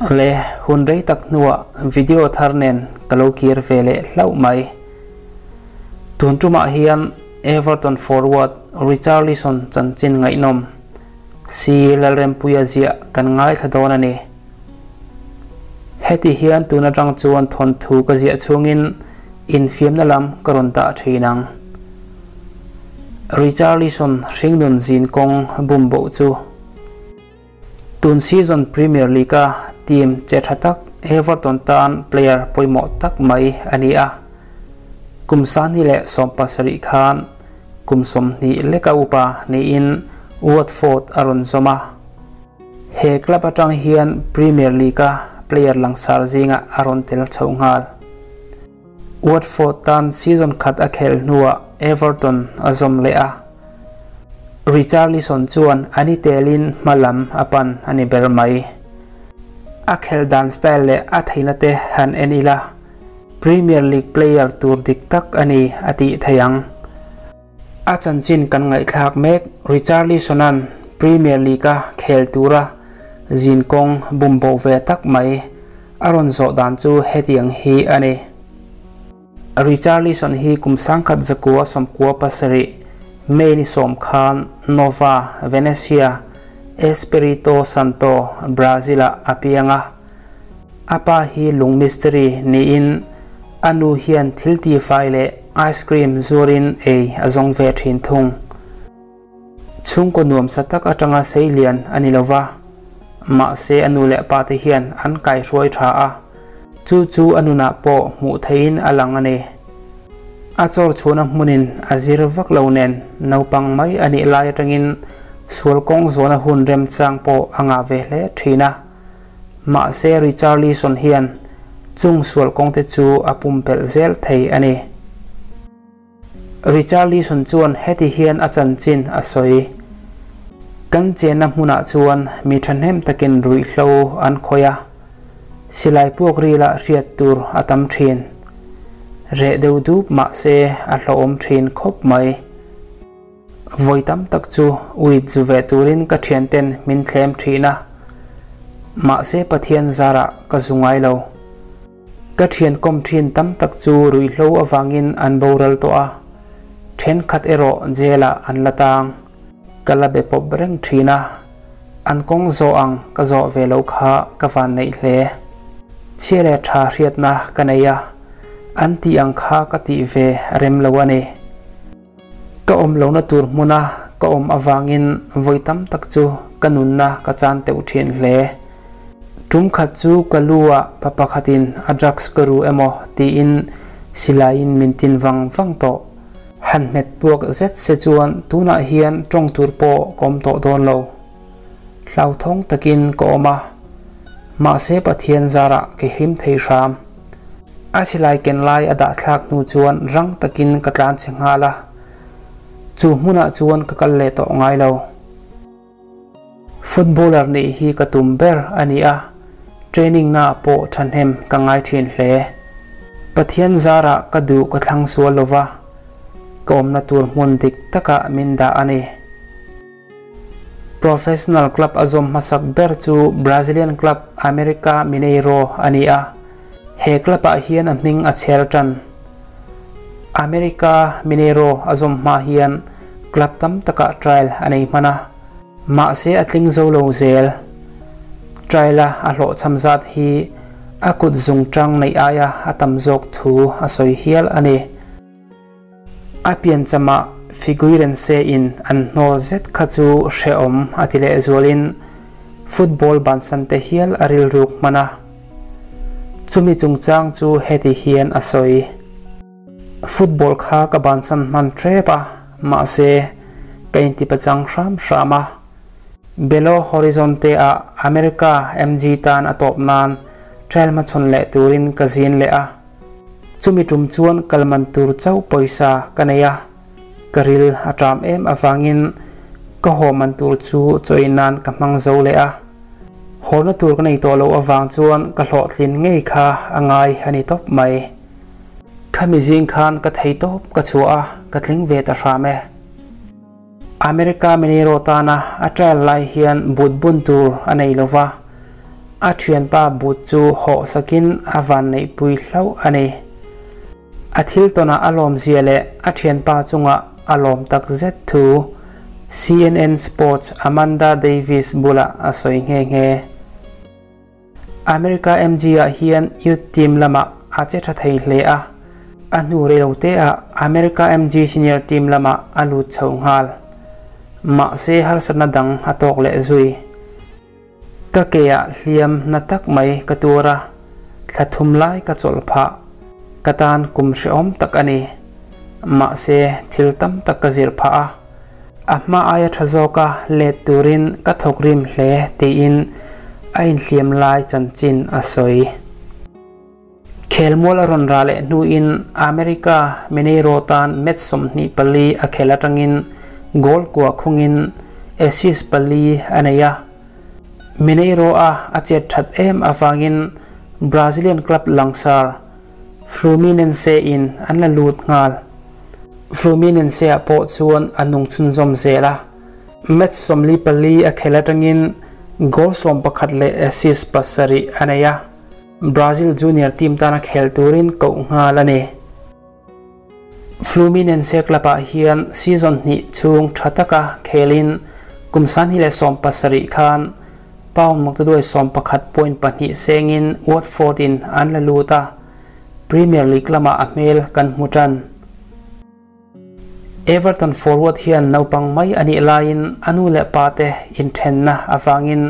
Le hun rei tak hnuah video thar nen ka lo kir ve leh hlauh mai. Tun tumah hian Everton forward Richarlison chanchin ngaihnawm si Lalrempuia ziah kan ngaithla dawn a ni. Heti hian tun atang chuan thawnthu ka ziah chhungin infiamna lam ka rawn dah thin ang. Richarlison hringnun zin kawng bumboh chu. Tun season Premier League-a team che tha tak Everton tan player pawimawh tak mai a ni a. Kum 2017 khan kum 20 leka upa niin Watford a rawn zawm a. He club atang hian Premier League-a player langsar zingah a rawn tel chho nghal. Watford tan season khat a khel hnuah Everton a zawm leh a. Richarlison chuan a ni telin hma lam a pan a ni ber mai. A khelh dan style leh a theihna te han en ila, Premier League player tur dik tak a ni a tih theih ang. A chanchin kan ngaihthlak mek Richarlison-a'n Premier League-a khel tura zin kawng bumboh ve tak mai a rawn zawh dan chu hetiang hi a ni. Richarlison hi kum 1997 May ni 10 khan Nova Venecia, Espirito Santo, Brazil-ah a piang a. A pa hi lung mistiri niin a nu hian thil tifai leh ice cream zuarin ei a zawng ve thin thung. Chhungkaw nuamsa tak atanga seilian a ni lova, mahse a nu leh pa te hian an kaihruai tha a, chu chu a nunah pawh hmuh theihin a lang a ni. A chawr chhuahna hmunin a zir vak lo nen naupang mai a nih lai atangin sual kawng zawhna hun remchang pawh a ngah ve hle thin a. Mahse Richarlison hian chung sual kawngte chu a pumpelh zel thei a ni. Richarlison chuan heti hian a chanchin a sawi, Kan chenna hmunah chuan mi thahnem takin ruihhlo an khawih a, silai puak rila hriat tur a tam thin. Reh deuh dup mah se a hlauhawm thin khawp mai. Vawi tam tak chu uit zu ve turin ka thianten min thlem thin a, mahse Pathian zarah ka zu ngai lo. Ka thian kawm thin tam tak chu ruihhlo avangin an boral tawh a, thenkhat erawh jail ah an la tang. Ka la be pawp reng thin a, an kawng zawh ang ka zawh ve lo kha ka van neih hle. Chhia leh tha hriatna ka nei a, an tih ang kha ka tih ve rem lo a ni. Ka awm lohna tur hmuna ka awm avangin vawi tam tak chu ka nunna ka chan teuh thin hle. Tum khat chu ka lu ah pa pakhatin a drugs ka ru emaw tiin silaiin min tin vang vang tawh. Han hmet puak zet se chuan tunah hian tawng tur pawh ka awm tawh dawn lo. Hlauthawng takin ka awm a, mahse Pathian zarah ka hlim thei hram. A silai ken lai a dah thlak hnu chuan rang takin ka tlan chhe nghal a, chu hmunah chuan ka kal leh tawh ngai lo. Footballer nih hi ka tum ber a ni a, training naah pawh thahnem ka ngai thin hle. Pathian zarah ka duh ka thlang sual lo va, ka awmna tur hmun dik takah min dah a ni. Professional club a zawm hmasak ber chu Brazilian club America Mineiro a ni a, he club-ah hian a hming a chher tan. America Mineiro a zawm hma hian club tam takah trial a nei hman a, mahse a tling zo lo zel. Trial-a a hlawhchham zat hi a kut zungtang neih aia a tam zawk thu a sawi hial a ni. A pianchama Figueirense in an hnawl zet kha chu hrehawm a ti leh zualin football bansan te hial a rilruk hman a. Chumi chungchang chu heti hian a sawi. Football kha ka bansan hman ṭep a, mahse ka intipachang hram hram a. Belo Horizonte ah America MG tan a tawp nan trial hmachhawn leh turin ka zin leh a. Chumi tum chuan kal man tur chauh pawisa ka nei a, ka ril a ṭam em avangin ka haw man tur chu chawi nan ka hmang zo leh a. Hawlna tur ka nei tawh loh avang chuan ka hlawhtlin ngei kha a ngai a ni tawp mai. Khami zing khan ka thei tawp ka chhuah a, ka tling ve ta hram e. America Mineiro tana a trial lai hian but bun tur a nei lo va. A thianpa boot chu hawh sakin a vanneihpui hlauh a ni. A thil tawnah a lawmzia leh a thianpa chungah a lawm tak zet thu CNN Sports Amanda Davis bulah a sawi nghe nghe. America MG-ah hian youth team lamah a che tha thei hle a, a hnu rei lo teah America MG senior team lamah a lut chho nghal. Mahse harsatna dang a tawk leh zui. Ka keah hliam na tak mai ka tuar a, thla thum lai ka chawlh phah. Ka tan kum hrehawm tak a ni. Mahse thil tam tak ka zir phah a. A hma aia tha zawka let turin ka thawk rim hle tiin a inhliam lai chanchin a sawi. Khelmual a rawn rah leh hnuin America Mineiro tan match 24 a khel atangin goal kua khungin assist pali a nei a. Mineiro-a a chet that em avangin Brazilian club langsar Fluminense-in an la lut nghal. Fluminense-ah pawh chuan a nung chhunzawm zel a, match 44 a khel atangin goal 11 leh assist pasarih a nei a, Brazil junior team tana khel turin koh nghal a ni. Fluminense club-ah hian season hnih chhung tha taka khelin kum 2017 khan pound maktaduai 11.2 sengin Watford-in an la lut a, Premier League lamah a hmel kan hmu tan. Everton forward hian naupang mai a nih laiin a nu leh pa te inthenna avangin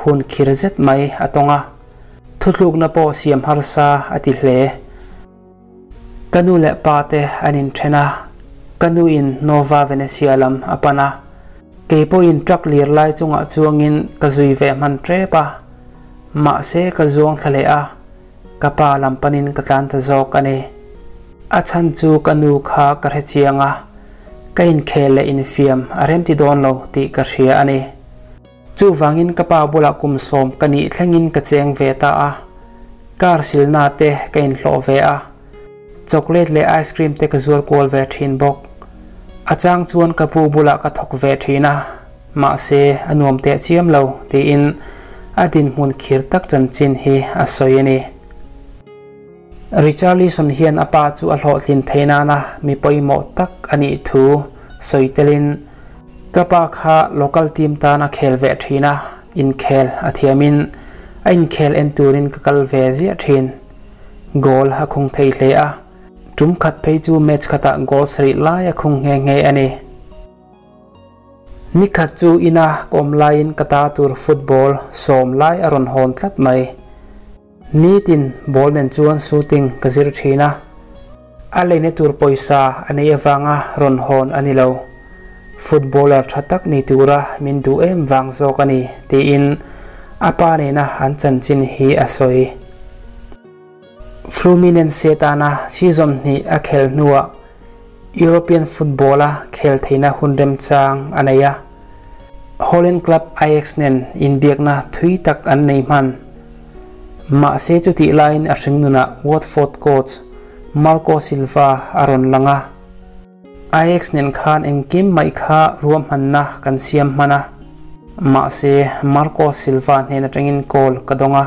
hun khir zet mai a tawng a, thutlukna pawh siam harsa a ti hle. Ka nu leh pa te an inthen a, ka nuin Nova Venetia lam a pan a, kei pawhin truck lir lai chungah chuangin ka zui ve hman tep a, mahse ka zuang thla leh a, ka pa lam panin ka tlan ta zawk a ni. A chhan chu ka nu kha ka hre chiang a, ka inkhel leh infiam a remti dawn lo tih ka hria a ni. Chuvangin ka pa bulah kum 10 ka nih thlengin ka cheng ve ta a, car silna te ka inhlawh ve a, chocolate leh ice cream te ka zuar kual ve thin bawk. A chang chuan ka pu bulah ka thawk ve thin a, mahse a nuam teh chiam lo tiin a dinhmun khir tak chanchin hi a sawi a ni. Richarlison hian a pa chu a hlawhtlin theih nana mi pawimawh tak a nih thu sawi telin, Ka pa kha local team tan a khel ve thin a, inkhel a thiamin a inkhel en turin ka kal ve ziah thin. Goal a khung thei hle a, tum khat phei chu match khatah goal sarih lai a khung nghe nghe a ni. Ni khat chu ina ka awm laiin ka ta tur football 10 lai a rawn hawn tlat mai. Nitin ball nen chuan shooting ka zir thin a, a leina tur pawisa a nei avanga rawn hawn a ni lo. Footballer tha tak ni tura min duh em vang zawk a ni tiin a pa nena an chanchin hi a sawi. Fluminense tana season hnih a khel hnuah European football-a khel theihna hun remchang a nei a. Holland club Ajax nen inbiakna thui tak an nei hman. Mahse chutih laiin a hring nunah Watford coach Marco Silva a rawn lang a. Ajax nen khan engkim mai kha ruahmanna kan siam hman a. Mahse Marco Silva hnen atangin call ka dawng a,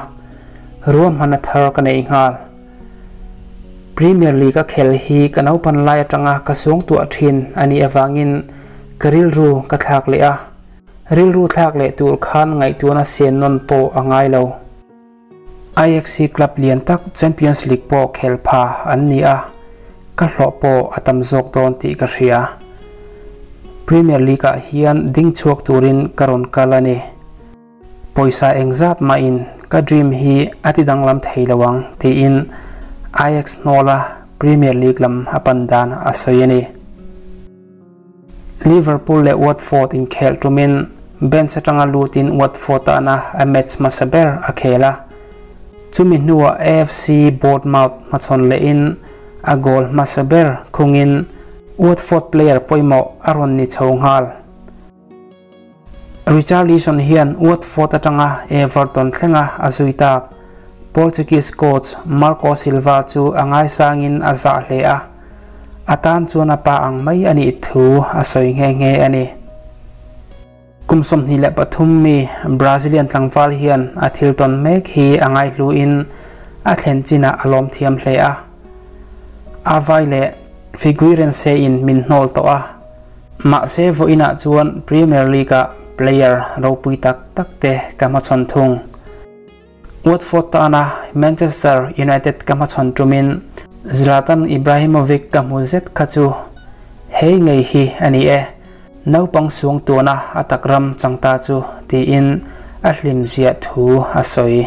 ruahmanna thar ka nei nghal. Premier League a khel hi ka naupan lai atanga ka suang tuah thin a nih avangin ka rilru ka thlak leh a, rilru thlak leh tur khan ngaihtuahna sian nawn pawh a ngai lo. Ajax club lian tak Champions League pawh khel pha an ni a, ka hlawh pawh a tam zawk dawn tih ka hria. Premier League-ah hian ding chhuak turin ka rawn kal a ni. Pawisa engzat mahin ka dream hi a ti danglam thei lo ang tiin Ajax hnawla Premier League lam a pan dan a sawi a ni. Liverpool leh Watford inkhel tumin bench atanga lutin Watford tana a match hmasa ber a khel a. Chumi hnuah AFC Bournemouth hmachhawn lehin a goal hmasa ber khungin Watford player pawimawh a rawn ni chho nghal. Richarlison hian Watford atanga Everton thlenga a zui tak. Portuguese coach Marco Silva chu a ngaisangin a zah hle a, a tan chuan a pa ang mai a nih thu a sawi nghe nghe a ni. Kum 23 mi Brazilian tlangval hian a thil tawn mek hi a ngaihluin a thlen chinah a lawm thiam hle a. A vai leh Figueirense in min hnawl tawh a, mahse vawiinah chuan Premier League-ah player ropui tak tak te ka hmachhawn thung. Watford tana Manchester United ka hmachhawn tumin Zlatan Ibrahimovic ka hmu zet kha chu hei ngei hi a ni e, naupang suang tuna a tak ram chang ta chu tiin a hlim ziah thu a sawi.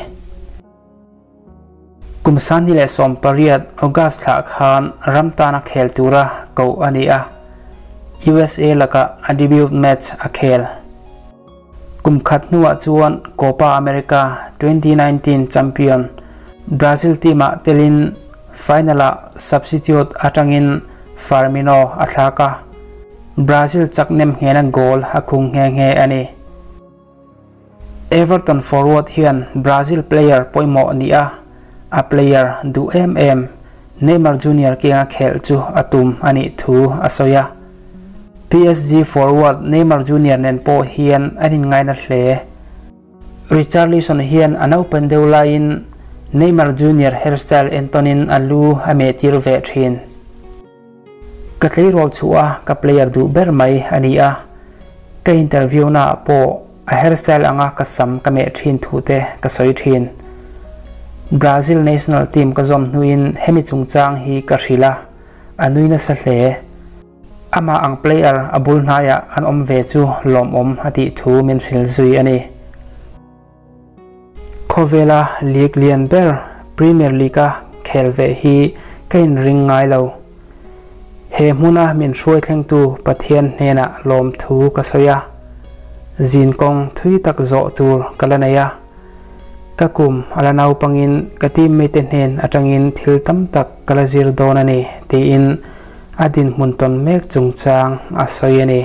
Kum 2018 August thla khan ram tana khel tura koh a ni a, USA lakah a debut match a khel. Kum khat hnuah chuan Copa America 2019 champion Brazil team-ah telin final-ah substitute atangin Firmino a thlak a, Brazil chak nem nghena goal a khung nghe nghe a ni. Everton forward hian Brazil player pawimawh ni a, a player duh em em Neymar Junior kenga khelh chu a tum a nih thu a sawi a. PSG forward Neymar Junior nen pawh hian an inngaina hle. Richarlison hian a naupan deuh laiin Neymar Junior hairstyle entawnin a lu a meh tir ve thin. Ka tleirawl chhuah a ka player duh ber mai a ni a, ka interview naah pawh a hairstyle anga ka sam ka meh thin thu te ka sawi thin. Brazil national team ka zawm hnuin hemi chungchang hi ka hrilh a, a nui nasa hle. Amah ang player a bul hnaiah an awm ve chu lawmawm a tih thu min hrilh zui a ni. Khawvela league lian ber Premier League-a khel ve hi ka inring ngai lo. He hmuna min hruai thlengtu Pathian hnenah lawmthu ka sawi a, zin kawng thui tak zawh tur ka la nei a. Ka kum a la naupangin ka teammate hnen atangin thil tam tak ka la zir dawn a ni, tiin a dinhmun tawn mek chungchang a sawi a ni.